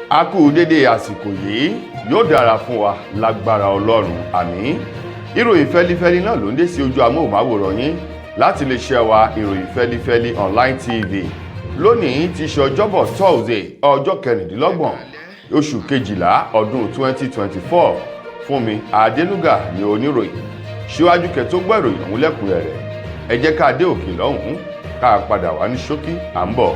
A kú dédé àsìkò yìí, yóò dára fún wa lágbára Ọlọ́run, àmín. Ìròyìn fẹ́lifẹ́li náà ló ń dé sí ojú amóhùnmáwòrán yín láti lè ṣe wa, Ìròyìn Fẹ́lifẹ́li Online TV. Lónìí ti ṣe Ọjọ́bọ̀ Thursday, ọjọ́ 26 oṣù kejìlá ọdún 2024. Fúnmi Adénúgà ní oníròyìn. Síwájú kẹ́ tó gbọ́ ìròyìn ọ̀hún lẹ́kùnrẹ́rẹ́, ẹ jẹ́ ká dé òkè lọ́hùn-ún, ká padà wá ní ṣókí. À ń bọ̀.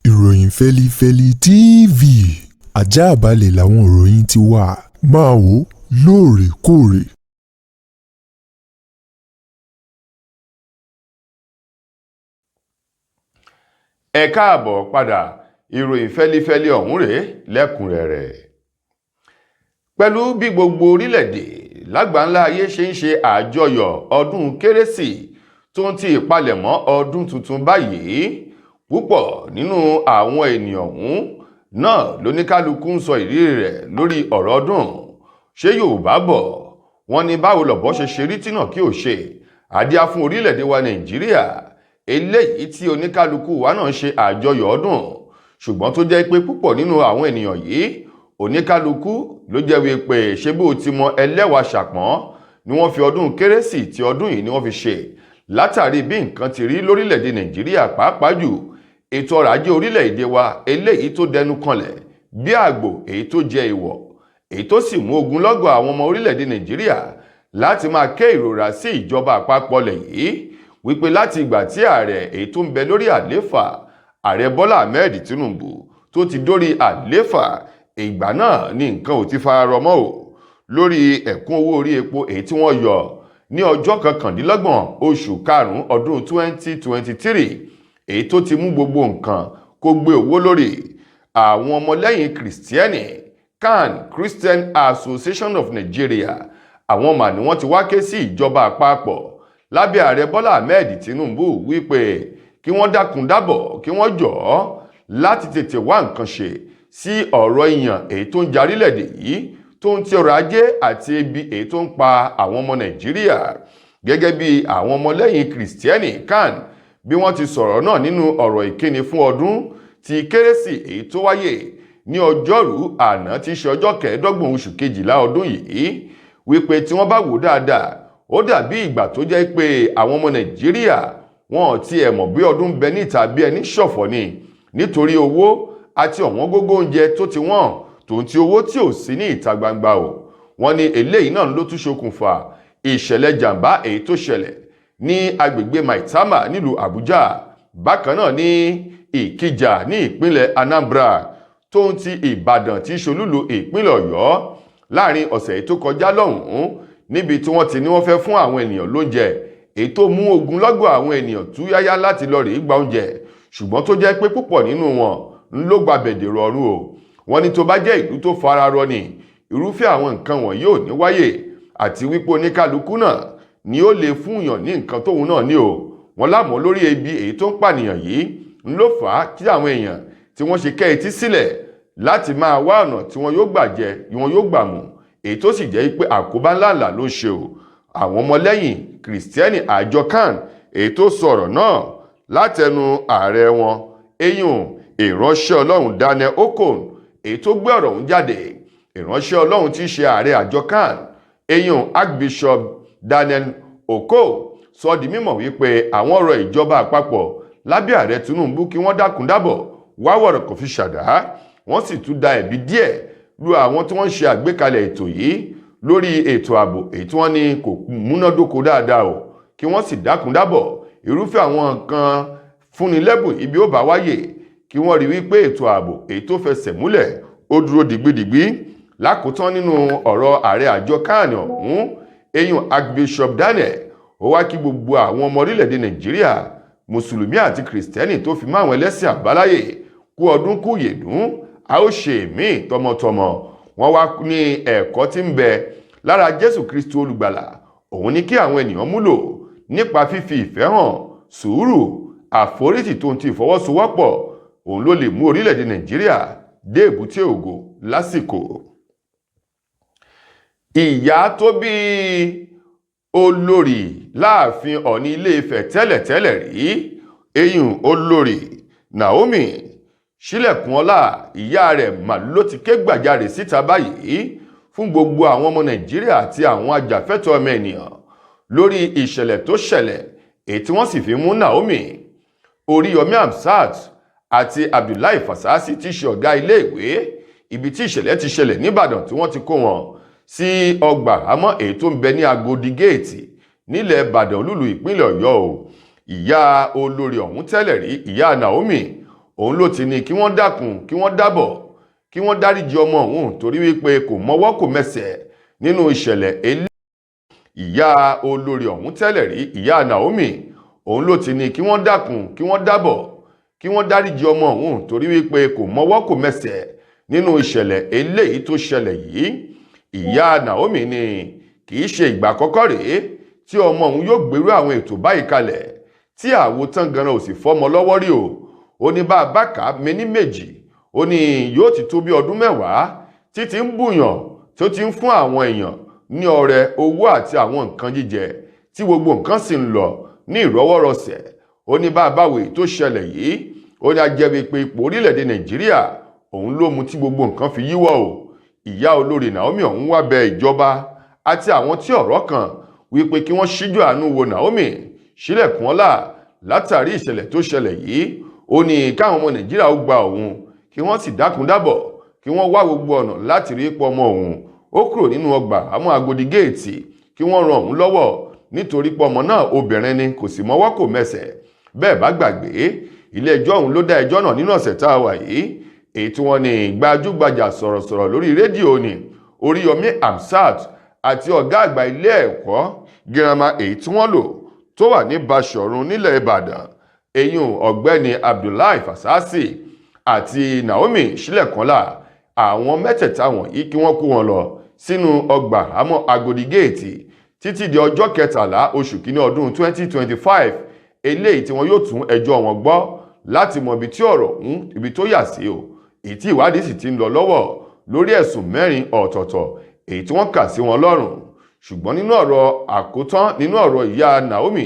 Ìròyìn Fẹ́lifẹ́li TV, àjààbalẹ̀ làwọn ìròyìn ti wà, máa wò lóòrèkóòrè. Ẹ káàbọ̀ padà. Ìròyìn fẹ́lifẹ́li ọ̀hún rèé lẹ́kùnrẹ́rẹ́. Pẹ̀lú bí gbogbo orílẹ̀-èdè lágbàńlá ayé ṣe ń ṣe àjọyọ̀ ọdún Kérésì tó ń ti ìpalẹ̀mọ́ ọdún tuntun báyìí, púpọ̀ nínú àwọn ènìyàn ọ̀hún náà lóníkálukú ń sọ ìrírí rẹ̀ lórí ọ̀rọ̀ ọdún. Ṣé Yorùbá bọ̀, wọ́n ní báwo lọ̀bọ ṣe ṣe rí tí náà kí ò ṣe àdíá fún orílẹ̀-èdè wa Nàìjíríà, eléyìí tí oníkálukú wa náà ń ṣe àjọyọ̀ ọdún, ṣùgbọ́n tó jẹ́ pé púpọ̀ nínú àwọn ènìyàn yìí, oníkálukú ló jẹ́ wípé ṣé bó ti mọ ẹlẹ́wàá ṣàpọ́n ni wọ́n fi ọdún Kérésì ti ọdún yìí ni wọ́n fi ṣe, látàrí bí nǹkan ti rí lórílẹ̀-èdè Nàìjíríà, pàápàá jù ètò ọrọ̀ ajé orílẹ̀-èdè wa eléyìí tó dẹnu kanlẹ̀ bí àgbò èyí tó jẹ ìwọ̀, èyí tó sì mú ogunlọ́gọ̀ àwọn ọmọ orílẹ̀-èdè Nàìjíríà láti máa ké ìrora sí ìjọba àpapọ̀ lẹ̀ yìí, wípé láti ìgbà tí ààrẹ èyí tó ń bẹ lórí àléfà, Ààrẹ Bọ́lá Ahmed Tinubu, tó ti dórí àléfà, ìgbà náà ni nǹkan ò ti fara rọ mọ́ o. Lórí ẹ̀kún owó orí epo èyí tí wọ́n yọ ní ọjọ́ 29 oṣù karùn-ún ọdún 2023, èyí tó ti mú gbogbo nǹkan kó gbé owó lórí. Àwọn ọmọlẹ́yìn Kìrìsìtẹ́nì CAN, Christian Association of Nigeria, àwọn mà ní wọ́n ti wá ké sí ìjọba àpapọ̀ lábẹ́ ààrẹ Bọ́lá Ahmed Tinubu wípé kí wọ́n dákun dábọ̀, kí wọ́n jọ̀ọ́ láti tètè wá nǹkan ṣe sí ọ̀rọ̀ ìyàn èyí tó ń jarílẹ̀-èdè yìí, tó ń ti ọrọ̀ ajé àti ebi èyí tó ń pa àwọn ọmọ Nàìjíríà. Gẹ́gẹ́ bí àwọn ọmọlẹ́yìn Kìrìsìtẹ́nì CAN bí wọ́n ti sọ̀rọ̀ náà nínú ọ̀rọ̀ ìkíni fún ọdún ti Kérésì èyí tó wáyé ní ọjọ́rú àná tí í ṣe ọjọ́ 25 oṣù kejìlá ọdún yìí, wípé tí wọ́n bá wò dáadáa, ó dàbí ìgbà tó jẹ́ pé àwọn ọmọ Nàìjíríà wọn ò tiẹ̀ mọ̀ bí ọdún ń bẹ níta, bí ẹni ṣọ̀fọ̀ ni, nítorí owó àti ọ̀wọ́n gógó oúnjẹ tó ti wọ́n, tòun ti owó tí ò sí ní ìta gbangba o. Wọ́n ní eléyìí náà ló tún ṣokùnfà ìṣẹ̀lẹ̀ jàǹbá èyí tó ṣẹlẹ̀ ní agbègbè Maitama nílùú Àbújá, bákan náà ní Ìkìjà ní ìpínlẹ̀ Anambra, tó ń ti Ìbàdàn tí ṣolúlu ìpínlẹ̀ Ọ̀yọ́ láàrin ọ̀sẹ̀ èyí tó kọjá lọ́hùn-ún, níbi tí wọ́n ti ní wọ́n fẹ́ fún àwọn ènìyàn lóúnjẹ, èyí tó mú ogunlọ́gọ̀ àwọn ènìyàn tú yáyá láti lọ rèé gba oúnjẹ, ṣùgbọ́n tó jẹ́ pé púpọ̀ nínú wọn ń ló gba bẹ̀dẹ̀rọ̀ ọ̀run o. Wọ́n ní tó bá jẹ́ ìlú tó fara rọ ni, irúfẹ́ àwọn nǹkan wọ̀nyí ò ní wáyè, àti wípé oníkálukú náà ni ó lè fún yàn ní nǹkan tóun náà ní o. Wọ́n lámọ̀ lórí ebi èyí tó ń pànìyàn yìí ń ló fà á kí àwọn èèyàn tí wọ́n ṣe kẹ́ etí sílẹ̀ láti máa wá ọ̀nà tí wọ́n yóò gbà jẹ, wọ́n yóò gbà mú, èyí tó sì jẹ́ pé àkóbá ńláńlá ló ṣe o. Àwọn ọmọlẹ́yìn Kìrìsìtẹ́nì àjọ CAN èyí tó sọ̀rọ̀ náà látẹnu ààrẹ wọn, eyín ìránṣẹ́ Ọlọ́run Daniel Okon, èyí tó gbé ọ̀rọ̀ ọ̀hún jáde. Ìránṣẹ́ Ọlọ́run tí í ṣe ààrẹ àjọ CAN, eyín Archbishop Daniel Oko, sọ di mímọ̀ wípé àwọn ọ̀rọ̀ ìjọba àpapọ̀ lábẹ́ ààrẹ Tinubu kí wọ́n dákun dábọ̀ wá wọ̀rọ̀ kò fi ṣàdá. Wọ́n sì tún da ẹ̀bi díẹ̀ lu àwọn tí wọ́n ń ṣe àgbékalẹ̀ ètò yìí lórí ètò ààbò èyí tí wọ́n ní kò múnádóko dáadáa o, kí wọ́n sì dákun dábọ̀ irúfẹ́ àwọn nǹkan fúnilẹ́bùn ibi ó bá wáyè, kí wọ́n rí wípé ètò ààbò èyí tó fẹsẹ̀ múlẹ̀ ó dúró dìgbìdìgbì. Lákòótán nínú ọ̀rọ̀ ààrẹ àjọ CAN ọ̀hún, eyín Archbishop Daniel, ó wá kí gbogbo àwọn ọmọ orílẹ̀-èdè Nàìjíríà, mùsùlùmí àti kìrìsìtẹ́nì, tó fi mọ́ àwọn ẹlẹ́sìn àbáláyè, kú ọdún kú yèdún, a ó ṣe míì tọmọtọmọ. Wọ́n wá ní ẹ̀kọ́ tí ń bẹ lára Jésù Kristu olùgbàlà òun ní kí àwọn ènìyàn múlò nípa fífi ìfẹ́ hàn, sùúrù, àforítì tó ń ti ìfọwọ́sowọ́pọ̀, òun ló lè mú orílẹ̀-èdè Nàìjíríà dé èbúté ògo lásìkò. Ìyá tó bí olórí láàfin Ọ̀ọ̀ni Ilé-Ifẹ̀ tẹ́lẹ̀tẹ́lẹ̀ rí, Eyín olórí Naomi Sílẹ̀kùnọlá, ìyá rẹ̀ mà ló ti ké gbàjarè síta báyìí fún gbogbo àwọn ọmọ Nàìjíríà àti àwọn ajàfẹ́tọ̀ọ́ ọmọ ènìyàn lórí ìṣẹ̀lẹ̀ tó ṣẹlẹ̀, èyí tí wọ́n sì fi mú Naomi, Oríyọmí Hamzat àti Abdullahi Fasasi tí ṣe ọ̀gá iléèwé ibi tí ìṣẹ̀lẹ̀ ti ṣẹlẹ̀ nìbàdàn, tí wọ́n ti kó wọn sí ọgbà àmọ́ èyí tó ń bẹ ní Agodi Géètì nílẹ̀ Ìbàdàn, olúlu ìpínlẹ̀ Ọ̀yọ́ o. Ìyá olórí ọ̀hún tẹ́lẹ̀ rí, ìyá Naomi, òun ló ti ní kí wọ́n dákun, kí wọ́n dábọ̀, kí wọ́n dáríjì ọmọ òun, torí wípé kò mọwọ́ kò mẹsẹ̀ nínú ìṣẹ̀lẹ̀ elé. Ìyá olórí ọ̀hún tẹ́lẹ̀ rí, ìyá Naomi, òun ló ti ní kí wọ́n dákun, kí wọ́n dábọ̀, kí wọ́n dáríjì ọmọ òun, torí wípé kò mọwọ́ kò mẹsẹ̀ nínú ìṣẹ̀lẹ̀ eléyìí tó ṣẹlẹ̀ yìí. Ìyá Naomi ní kì í ṣe ìgbà àkọ́kọ́ rèé tí ọmọ òun yóò gbèrú àwọn ètò báyìí kalẹ̀, tí àwo tán ganan ò sì fọ́mọ lọ́wọ́ rí o. Ó ní bá a bá kà á méní méjì, ó ní yóò ti tó bí ọdún 10 títí ń bùyàn, tó ti ń fún àwọn èèyàn ní ọrẹ owó àti àwọn nǹkan jíjẹ, tí gbogbo nǹkan sì ń lọ ní ìrọwọ́rọsẹ̀. Ó ní bá a bá wèé tó ṣẹlẹ̀ yìí, ó ní ajẹ́bi pé ipò orílẹ̀-èdè Nàìjíríà òun ló mú tí gbogbo nǹkan fi yíwọ́ o. Ìyá olórí Naomi ọ̀hún wá bẹ ìjọba àti àwọn tí ọ̀rọ̀ kàn wípé kí wọ́n ṣíjú àánú wo Naomi Sílẹ̀kùnọlá látàrí ìṣẹ̀lẹ̀ tó ṣẹlẹ̀ yìí. Ó ní káwọn ọmọ Nàìjíríà ó gba òun, kí wọ́n sì dákun dábọ̀, kí wọ́n wá gbogbo ọ̀nà láti rí ipò ọmọ òun ó kúrò nínú ọgbà àmọ́ Agodi Géètì, kí wọ́n ran òun lọ́wọ́, nítorí pé ọmọ náà obìnrin ni, kò sì mọwọ́ kò mẹsẹ̀. Bẹ́ẹ̀ bá gbàgbé, ilé ẹjọ́ ọ̀hún ló dá ẹjọ́ náà nínú ọ̀sẹ̀ tá a wà yìí, èyí tí wọ́n ní gbajúgbajà sọ̀rọ̀sọ̀rọ̀ lórí rédíò ní Oríyọmí Hamzat àti ọ̀gá àgbà ilé ẹ̀kọ́ girama èyí tí wọ́n lò tó wà ní Báṣọ̀run nílẹ̀ Ìbàdàn, eyín ọ̀gbẹ́ni Abdullahi Fasasi àti Naomi Sílẹ̀kànlá, àwọn mẹ́tẹ̀ẹ̀ta wọ̀nyí, kí wọ́n kó wọn lọ sínú ọgbà àmọ́ Agodi Géètì títí di ọjọ́ 13 oṣù kínní ọdún 2025 eléyìí tí wọ́n yóò tún ẹjọ́ wọn gbọ́ láti mọ ibi tí ọ̀rọ̀ ọ̀hún ibi tó yà sí o, èyí tí ìwádìí sì ti ń lọ lọ́wọ́ lórí ẹ̀sùn 4 ọ̀tọ̀ọ̀tọ̀ èyí tí wọ́n kà sí wọn lọ́rùn. Ṣùgbọ́n nínú ọ̀rọ̀ àkótán nínú ọ̀rọ̀ ìyá Naomi,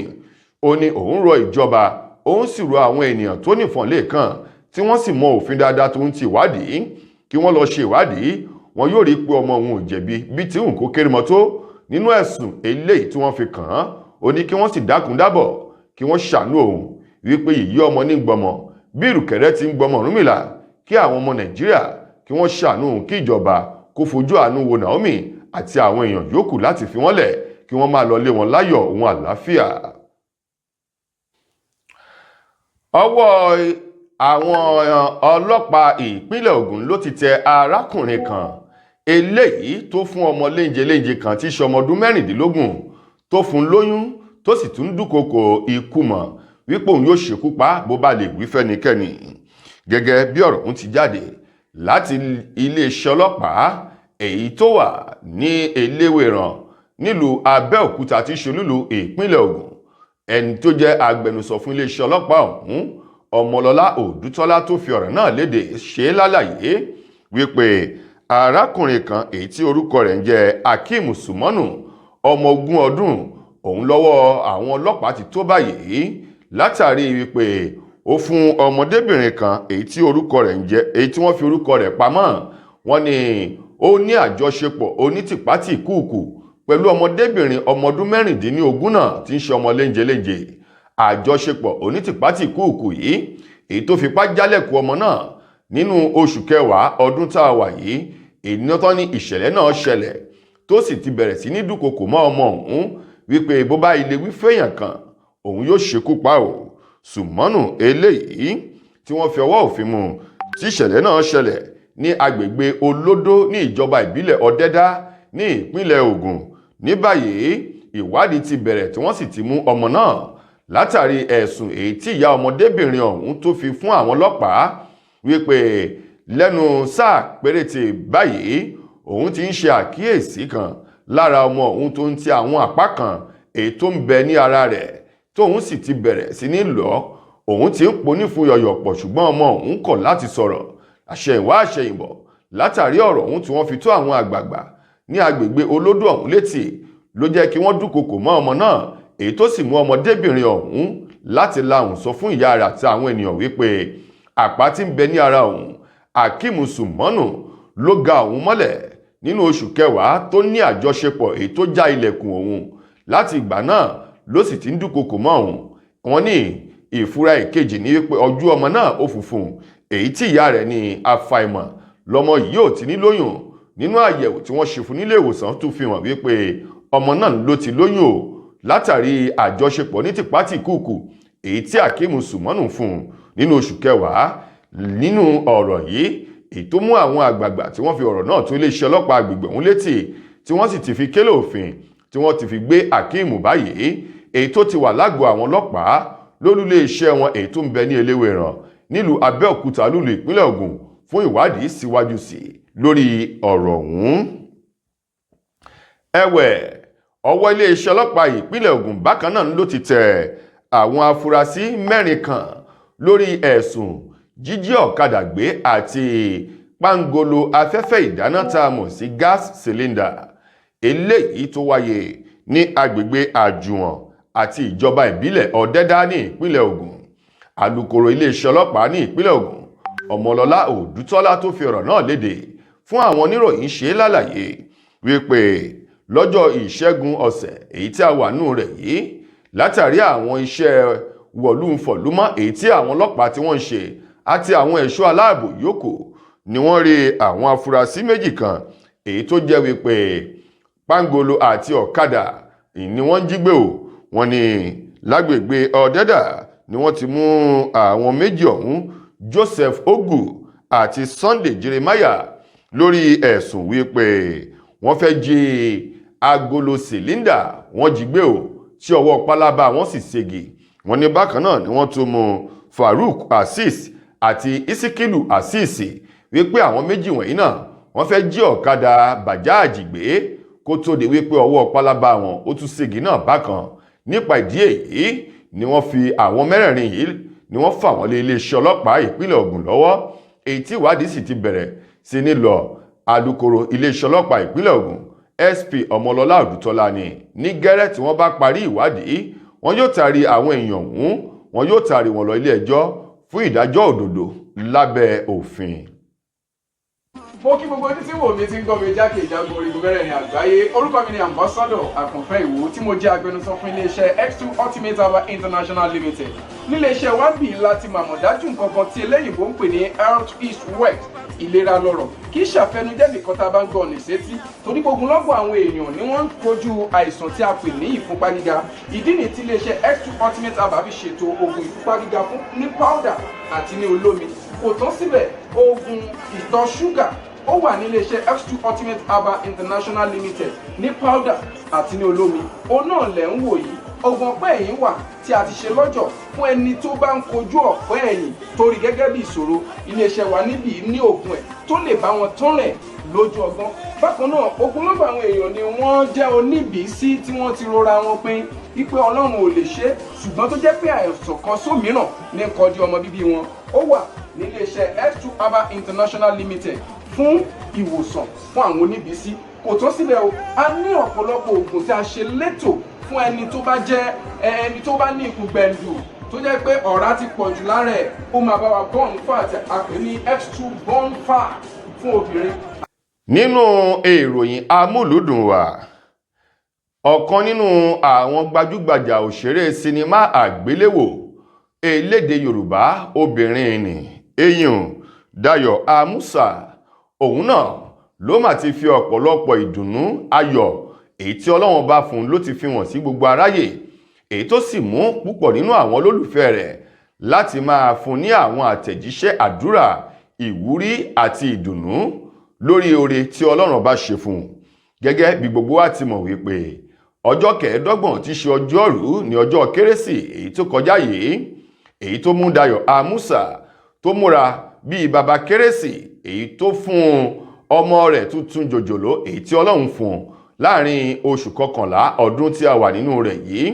ó ní òun rọ ìjọba, òun sì rọ àwọn ènìyàn tó nífọ̀n lẹ́ẹ̀kan tí wọ́n sì mọ òfin dáadáa tó ń ti ìwádìí, kí wọ́n lọ ṣe ìwádìí, wọn yóò rí pé ọmọ òun ò jẹ̀bi bí tí òun kó kéré mọ́ tó nínú ẹ̀sùn eléyìí tí wọ́n fi kàn án. Ó ní kí wọ́n sì dákun dábọ̀, kí wọ́n ṣàánú òun, wípé yìí ọmọ ní gbọmọ bí ìrùkẹ̀rẹ̀ ti ń gbọmọ Ọ̀rúnmìlà, kí àwọn ọmọ Nàìjíríà kí wọ́n ṣàánú òun, kí ìjọba kó fojú àánú wo Naomi àti àwọn èèyàn yòókù láti fi wọ́n lẹ̀, kí wọ́n máa lọ lé wọn láyọ̀ òun àlàáfíà. Ọwọ́ àwọn ọlọ́pàá ìpínlẹ̀ Ògùn ló ti tẹ arákùnrin kan eléyìí tó fún ọmọ léńjeléńje kan tí í ṣe ọmọ ọdún 16 tó fún lóyún, tó sì tún dúnkokò ikú mọ́ wípé òun yóò ṣekú pa bó bá lè wí fẹ́nikẹ́ni. Gẹ́gẹ́ bí ọ̀rọ̀ ọ̀hún ti jáde láti iléeṣẹ́ ọlọ́pàá èyí tó wà ní Eléwéran nílùú Abẹ́òkúta tí í ṣe olúlu ìpínlẹ̀ Ògùn, ẹni tó jẹ́ agbẹnusọ fún iléeṣẹ́ ọlọ́pàá ọ̀hún, Ọmọlọ́lá Òdútọ́lá, tó fi ọ̀rọ̀ náà léde, ṣe lálàyé wípé arákùnrin kan èyí tí orúkọ rẹ̀ ń jẹ́ Akeem Sumonu, ọmọ 20 ọdún, òun lọ́wọ́ àwọn ọlọ́pàá ti tó báyìí látàrí wípé ó fún ọmọdébìnrin kan èyí tí orúkọ rẹ̀ ń jẹ́, èyí tí wọ́n fi orúkọ rẹ̀ pamọ́, wọ́n ní ó ní àjọṣepọ̀ onítìpátìkúùkù pẹ̀lú ọmọdébìnrin ọmọ ọdún 16 náà tí ń ṣe ọmọ léńjeléńje. Àjọṣepọ̀ onítìpátìkúùkù yìí èyí tó fipá jálẹ̀kù ọmọ náà nínú oṣù kẹwàá ọdún tá a wà yìí, èyí tó ní ìṣẹ̀lẹ̀ náà ṣẹlẹ̀, tó sì ti bẹ̀rẹ̀ sí ní dúnkokò mọ́ ọmọ ọ̀hún wípé bó bá ilé wí fẹ́yàn kan, òun yóò ṣekú pa ò. Sùmọ́nù eléyìí tí wọ́n fi ọwọ́ òfin mú tí ìṣẹ̀lẹ̀ náà ṣẹlẹ̀ ní agbègbè Olódó ní ìjọba ìbílẹ̀ Ọ̀dẹ́dá ní ìpínlẹ̀ Ògùn. Ní báyìí, ìwádìí ti bẹ̀rẹ̀ tí wọ́n sì ti mú ọmọ náà látàrí ẹ̀sùn èyí tí ìyá ọmọdébìnrin ọ̀hún tó fi fún àwọn ọlọ́pàá wípé lẹ́nu sáà péréte báyìí, òun ti ń ṣe àkíyèsí kan lára ọmọ òun tó ń ti àwọn àpá kan èyí tó ń bẹ ní ara rẹ̀, tóun sì ti bẹ̀rẹ̀ sí ní lọ, òun ti ń poní fún yọ̀yọ̀ pọ̀, ṣùgbọ́n ọmọ òun kọ̀ láti sọ̀rọ̀. Àṣẹ̀yìnwá àṣẹ̀yìnbọ̀, látàrí ọ̀rọ̀ ọ̀hún tí wọ́n fi tó àwọn àgbààgbà ní agbègbè Olódò ọ̀hún létí, ló jẹ́ kí wọ́n dúnkokò mọ́ ọmọ náà, èyí tó sì mú ọmọdébìnrin ọ̀hún Láti lahùn sọ fún ìyá rẹ̀ àti àwọn ènìyàn wípé àpá tí ń bẹ ní ara òun, Akeem Sùmọ́nù ló ga òun mọ́lẹ̀ nínú oṣù kẹwàá tó ní àjọṣepọ̀ èyí tó já ilẹ̀kùn òun. Láti ìgbà náà ló sì ti ń dúnkokò mọ́ òun. Wọ́n ní ìfura ìkejì ní wípé ojú ọmọ náà ó funfun, èyí tí ìyá rẹ̀ ní àfàìmọ̀ lọmọ yìí ò ti ní lóyún. Nínú àyẹ̀wò tí wọ́n ṣe fún nílé ìwòsàn tún fi hàn wípé ọmọ náà ló ti lóyún o, látàrí àjọṣepọ̀ ní tìpátìkúùkù èyí tí Akeem Sùmọ́nù fún un nínú oṣù kẹwàá. Nínú ọ̀rọ̀ yìí, èyí tó mú àwọn àgbààgbà tí wọ́n fi ọ̀rọ̀ náà tó iléeṣẹ́ ọlọ́pàá agbègbè ọ̀hún létí, tí wọ́n sì ti fi kélé òfin tí wọ́n ti fi gbé Akeem báyìí, èyí tó ti wà lágọ̀ọ́ àwọn ọlọ́pàá lólulé iṣẹ́ wọn èyí tó ń bẹ ní Eléwéran nílùú Abẹ́òkúta, lúlù ìpínlẹ̀ Ògùn, fún ìwádìí síwájú sí lórí ọ̀rọ̀ ọ̀hún. Ẹ̀wẹ̀, ọwọ́ iléeṣẹ́ ọlọ́pàá ìpínlẹ̀ Ògùn bákan náà ló ti tẹ̀ àwọn afurasí 4 kan lórí ẹ̀sùn jíjí ọ̀kadà gbé àti pangolo afẹ́fẹ́ ìdáná tá a mọ̀ sí gas cylinder, eléyìí tó wáyé ní agbègbè Àjùwọ̀n àti ìjọba ìbílẹ̀ Ọ̀dẹ́dá ní ìpínlẹ̀ Ògùn. Alukoro iléeṣẹ́ ọlọ́pàá ní ìpínlẹ̀ Ògùn, Ọmọlọ́lá Òdútọ́lá, tó fi ọ̀rọ̀ náà léde fún àwọn oníròyìn, ṣe lálàyé wípé lọ́jọ́ ìṣẹ́gun ọ̀sẹ̀ èyí tí a wà nù rẹ̀ yìí, látàrí àwọn iṣẹ́ wọ̀lúǹfọ̀lúmọ́ èyí tí àwọn ọlọ́pàá tí wọ́n ń ṣe àti àwọn ẹ̀ṣọ́ aláàbò yòókù, ni wọ́n rí àwọn afurasí 2 kan èyí tó jẹ́ wípé pangolo àti ọ̀kadà ni wọ́n jí gbé o. Wọ́n ní lágbègbè Ọ̀dẹ́dà ni wọ́n ti mú àwọn 2 ọ̀hún, Joseph Ogu àti Sunday Jeremiah, lórí ẹ̀sùn wípé wọ́n fẹ́ jí agolo sìlíndà wọ́n jí gbé o, tí ọwọ́ pálábá wọ́n sì ségi. Wọ́n ní bákan náà ni wọ́n tún mú Farouk Azeez àti Isikilu Azeez, wípé àwọn 2 wọ̀nyí náà wọ́n fẹ́ jí ọ̀kadà bàjáàjì gbé, kó tó di wípé ọwọ́ pálábá wọn ó tún ségi náà bákan. Nípa ìdí èyí ni wọ́n fi àwọn mẹ́rẹ̀ẹ̀rin yìí ni wọ́n fà wọ́n lé iléeṣẹ́ ọlọ́pàá ìpínlẹ̀ Ògùn lọ́wọ́, èyí tí ìwádìí sì ti bẹ̀rẹ̀ sí ní lọ. Alukoro iléeṣẹ́ ọlọ́pàá ìpínlẹ̀ Ògùn, SP Ọmọlọ́lá Òdútọ́lá, ní gẹ́rẹ́ tí wọ́n bá parí ìwádìí, wọn yóò taari àwọn èèyàn ọ̀hún, wọn yóò taari wọn lọ ilé ẹjọ́ fún ìdájọ́ òdodo lábẹ́ òfin. Mo kí gbogbo ojú tí wò mí, tí ń gbọ́ mi jákè ìjágo orígun mẹ́rẹ̀ẹ̀rin àgbáyé. Orúkọ mi ni Ambassador Àkànfẹ́ Ìwò, tí mo jẹ́ agbẹnusọ fún iléeṣẹ́ X2 Ultimate Herbal International Limited. Níléeṣẹ́ wa ń bì láti màmọ̀ dájú nǹkan kan tí eléyìnbó ń pè ní health is wealth, ìlera lọ́rọ̀. Kì í ṣàfẹnujẹ́ nìkan tá a bá ń gbọ́ ọ̀nà ìsétí, torí gbogbo lọ́gbọ̀ àwọn èèyàn ni wọ́n ń kojú àìsàn tí a pè ní ìfúnpá gíga. Ìdí nìyí tí iléeṣẹ́ X2 Ultimate Herbal fi ṣètò oògùn ìfúnpá gíga fún ní powder àti ní olómi. Kò tán síbẹ̀, oògùn ìtọ̀ ṣúgà ó wà ní iléeṣẹ́ X2 Ultimate Herbal International Limited ní powder àti ní olómi. Òun náà lẹ̀ ń wò yìí. Oògùn ọ̀pẹ́ ẹ̀yìn wà tí a ti ṣe lọ́jọ̀ fún ẹni tó bá ń kojú ọ̀pẹ́ ẹ̀yìn torí gẹ́gẹ́ bí ìṣòro. Iléeṣẹ́ wa níbí ní oògùn ẹ̀ tó lè bá wọn tán rẹ̀ lójú ọgbọ́n. Bákan náà, ogunlọ́gọ̀ àwọn èèyàn ni wọ́n jẹ́ oníbìísí tí wọ́n ti rora wọn pin wípé Ọlọ́run ò lè ṣe, ṣùgbọ́n tó jẹ́ pé àìsàn kan sómìíràn ní kọjú ọmọ bíbí wọn. Ó wà níléeṣẹ́ X2 Herbal International Limited fún ìwòsàn fún àwọn oníbìísí. Kò tán síbẹ̀ o, a ní ọ̀pọ̀lọpọ̀ oògùn tí a ṣe létò fún ẹni tó bá jẹ́ ẹni tó bá ní ikùn gbẹ̀ǹdù, tó jẹ́ pé ọ̀rá ti pọ̀ jù lára ẹ̀. Ó máa bá wa burn fat, a pè ní X2 burn fat fún obìnrin. Nínú ìròyìn amúlùúdùn wa, ọ̀kan nínú àwọn gbajúgbajà òṣèré sinimá àgbéléwò elédè Yorùbá obìnrin ni eyín, Dayọ̀ Amusa, òun náà ló mà ti fi ọ̀pọ̀lọpọ̀ ìdùnnú ayọ̀ èyí tí Ọlọ́run bá fún un ló ti fi hàn sí gbogbo aráyè, èyí tó sì mú púpọ̀ nínú àwọn olólùfẹ́ rẹ̀ láti máa fún ní àwọn àtẹ̀jíṣẹ́ àdúrà ìwúrí àti ìdùnnú lórí oore tí Ọlọ́run bá ṣe fún un. Gẹ́gẹ́ bí gbogbo wa ti mọ̀ wípé ọjọ́ 25 tí ṣe ọjọ́rú ní ọjọ́ Kérésì èyí tó kọjá yìí, èyí tó mú Dayọ̀ Amusa tó múra bíi baba Kérésì, èyí tó fún ọmọ rẹ̀ tuntun jòjòló èyí tí Ọlọ́run fún un láàrin oṣù kọkànlá ọdún tí a wà nínú rẹ̀ yìí.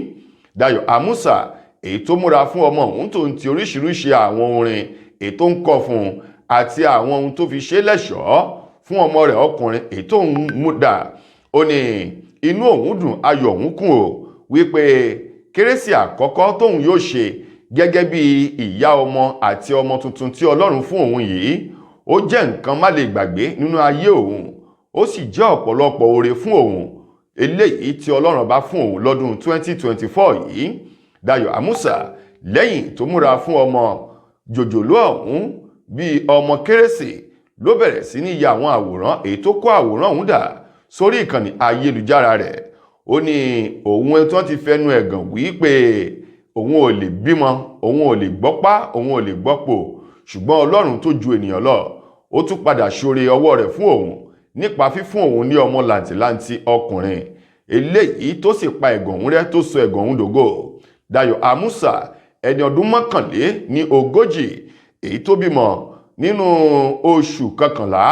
Dayọ̀ Amusa èyí tó múra fún ọmọ òun tó ń ti oríṣiríṣi àwọn orin èyí tó ń kọ fún un àti àwọn ohun tó fi ṣe lẹ́ṣọ̀ọ́ fún ọmọ rẹ̀ ọkùnrin èyí tó ń mú dà, ó ní inú òun dùn, ayọ̀ òun kún o, wípé Kérésì àkọ́kọ́ tóun yóò ṣe gẹ́gẹ́ bí ìyá ọmọ àti ọmọ tuntun tí Ọlọ́run fún òun yìí, ó jẹ́ nǹkan má lè gbàgbé nínú ayé òun, ó sì jẹ́ ọ̀pọ̀lọpọ̀ oore fún òun eléyìí tí Ọlọ́run bá fún òun lọ́dún 2024 yìí. Dayọ̀ Amusa, lẹ́yìn tó múra fún ọmọ jòjòló ọ̀hún bíi ọmọ Kérésì, ló bẹ̀rẹ̀ sí ní ya àwọn àwòrán èyí tó kó àwòrán ọ̀hún dà sórí ìkànnì ayélujára rẹ̀. Ó ní òun tí wọ́n ti fẹnu ẹ̀gàn wí pé òun ò lè bímọ, òun ò lè gbọ́pá, òun ò lè gbọ́pò, ṣùgbọ́n Ọlọ́run tó ju ènìyàn lọ, ó tún padà ṣoore ọwọ́ rẹ̀ fún òun nípa fífún òun ní ọmọ làǹtìlanti ọkùnrin eléyìí tó sì pa ẹ̀gàn òun rẹ́, tó sọ ẹ̀gàn òun dògo. Dayọ̀ Amusa, ẹni ọdún 41, èyí tó bímọ nínú oṣù kọkànlá,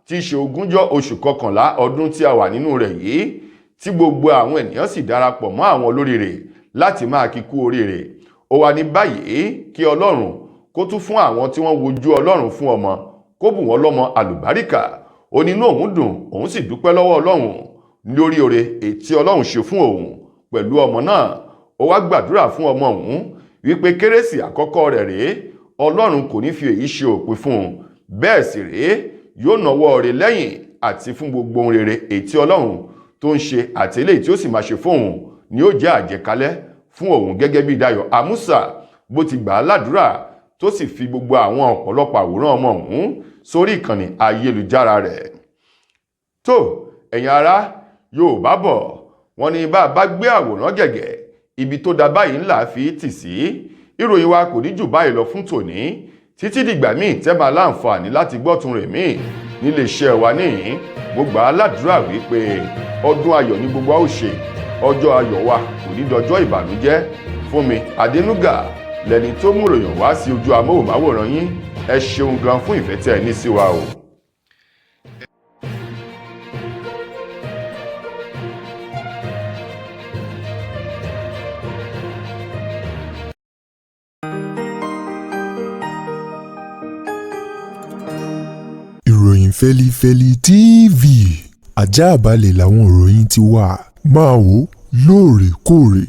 tí í ṣe ogúnjọ́ oṣù kọkànlá ọdún tí a wà nínú rẹ̀ yìí, tí gbogbo àwọn ènìyàn sì darapọ̀ mọ́ àwọn olóríire láti máa kíkú oríire. Ó wà ní báyìí kí Ọlọ́run kó tún fún àwọn tí wọ́n wojú Ọlọ́run fún ọmọ, kó bù wọ́n lọ́mọ àlùbáríkà. Ó ní inú òun dùn, òun sì dúpẹ́ lọ́wọ́ Ọlọ́run lórí oore ètí Ọlọ́run ṣe fún òun pẹ̀lú ọmọ náà. Ó wá gbàdúrà fún ọmọ òun wípé Kérésì àkọ́kọ́ rẹ̀ rèé, Ọlọ́run kò ní fi èyí ṣe òpin fún un, bẹ́ẹ̀ sì rèé yóò nawọ́ rẹ̀ lẹ́yìn àti fún gbogbo ohun rere ètí Ọlọ́run tó ń ṣe àti eléyìí tí ó sì máa ṣe fún òun ni ó jẹ́ àjẹkálẹ̀ fún òun, gẹ́gẹ́ bí Dayọ̀ Amusa bó ti gbà á ládùúrà tó sì fi gbogbo àwọn ọ̀pọ̀lọpọ̀ àwòrán ọmọ òun sórí ìkànnì ayélujára rẹ̀. Tó ẹ̀yin ará, Yorùbá bọ̀ wọ́n ní bá a bá gbé àwòrán gẹ̀gẹ̀, ibi tó da báyìí ńlá fi tì sí. Ìròyìn wa kò ní jù báyìí lọ fún tòní, títí dìgbà míì tẹ́ máa láǹfààní láti gbọ́tun rẹ̀ míì nílé iṣẹ́ wa níyìn. Mo gbà á ládùúrà wípé ọdún ayọ̀ ní gbogbo a ó ṣe, ọjọ́ ayọ̀ wa kò ní dọjọ́ ìbànújẹ́. Fún mi Adénúgà lẹni tó mú ìròyìn wá sí ojú amóhùnmáwòrán yín. Ẹ ṣeun gan fún ìfẹ́ tẹ́ ẹ ní sí wa o. Ìròyìn Fẹ́lifẹ́li TV, ajáàbalẹ̀ làwọn ìròyìn ti wà. Máa wò lóòrèkóòrè.